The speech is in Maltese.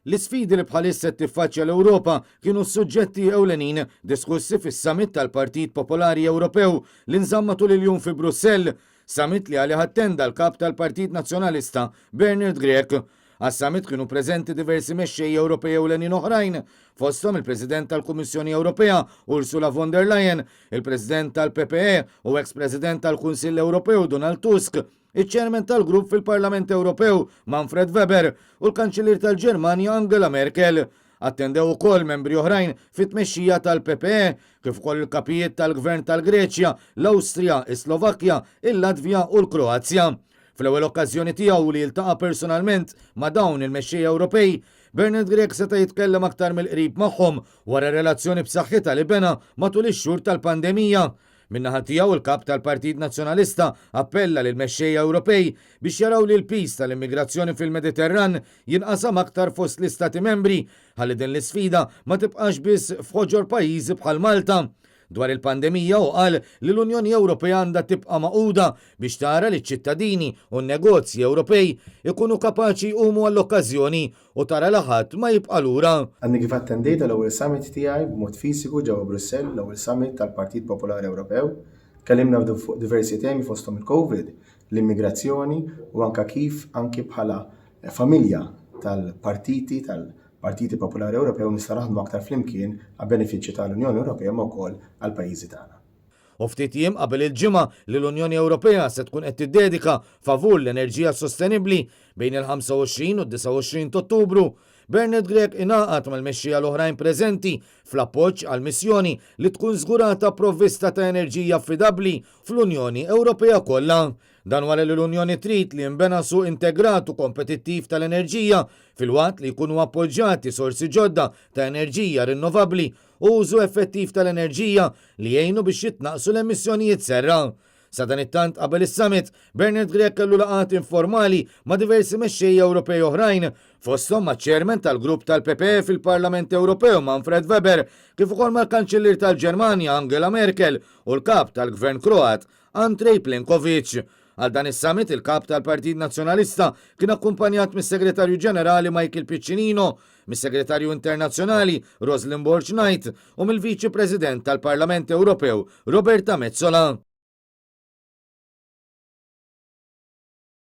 L-isfidi li bħalissa qed tiffaċċja l-Ewropa kienu s-suġġetti ewlenin diskussi fis-Summit tal-Partit Popolari Ewropew li nżamm matul il-jum fi Brussell, summit li għalih attenda l-Kap tal-Partit Nazzjonalista Bernard Grech. Għas-summit kienu preżenti diversi mexxejja Ewropej ewlenin oħrajn, fosthom il-President tal-Kummissjoni Ewropea Ursula von der Leyen, il-President tal-PPE u eks President tal-Kunsill Ewropew Donald Tusk, iċ-Chairman tal-Grupp fil-Parlament Ewropew Manfred Weber u l-Kanċillier tal-Ġermanja Angela Merkel. Attendew ukoll membri oħrajn fit-tmexxija tal-PPE, kif ukoll il-kapijiet tal-Gvern tal-Greċja, l-Awstrija, is-Slovakkja, il-Latvja u l-Kroazja. Fl-ewwel okkażjoni tiegħu li jiltaqa' personalment ma' dawn il-mexxejja Ewropej, Bernard Grech seta' jitkellem aktar mill-qrib magħhom wara relazzjoni b'saħħitha li bena matul ix-xhur tal-pandemija. Min-naħa tiegħu, il-Kap tal-Partit Nazzjonalista appella lill-mexxejja Ewropej biex jaraw li l-piż tal-immigrazzjoni fil-Mediterran jinqasam aktar fost l-Istati Membri ħalli din l-isfida ma tibqax biss f'ħoġor pajjiżi bħal Malta. Dwar il-pandemija hu qal li l-Unjoni Ewropea għandha tibqa' magħquda biex tara li ċ-ċittadini u n-negozji Ewropej ikunu kapaċi jqumu għall-okkażjoni u tara li ħadd ma jibqa' lura. Għadni kif attendejt għall-ewwel summit tiegħi b'mod fiżiku ġewwa Brussell, l-ewwel summit tal-Partit Popolari Ewropew. Tkellimna fuq diversi temi fosthom il-Covid, l-immigrazzjoni u anke kif anki bħala familja tal-partiti tal-Partiti Popolari Ewropew nistgħu naħdmu aktar flimkien għall-benefiċċju tal-Unjoni Ewropea imma wkoll għall-pajjiżi tagħna. U ftit jiem qabel il-ġimgħa li l-Unjoni Ewropea se tkun qed tiddedika favur l-enerġija sostenibbli bejn il-25 u d-29 t'Ottubru, Bernard Grech ingħaqad mal-mexxejja l-oħrajn preżenti fl-appoġġ għall-missjoni li tkun żgurata provvista ta' enerġija affidabbli fl-Unjoni Ewropea kollha. Dan wara li l-Unjoni trid li jinbena suq integrat u kompetittiv tal-enerġija filwaqt li jkunu appoġġjati sorsi ġodda ta' enerġija rinnovabbli u użu effettiv tal-enerġija li jgħinu biex jitnaqqsu l-emissjonijiet serra. Sadanittant qabel is-summit, Bernard Grech kellu laqgħat informali ma' diversi mexxejja Ewropej oħrajn, fosthom maċ-Chairman tal-Grupp tal-PPE fil-Parlament Ewropew Manfred Weber, kif ukoll mal-Kanċillier tal-Ġermanja Angela Merkel u l-Kap tal-Gvern Kroat Andrej Plenkovic. Għal dan is-summit il-Kap tal-Partit Nazzjonalista kien akkumpanjat mis-Segretarju Ġenerali Michael Piccinino, mis-Segretarju Internazzjonali Roslyn Borg Knight u mill-Viċi President tal-Parlament Ewropew Roberta Metsola.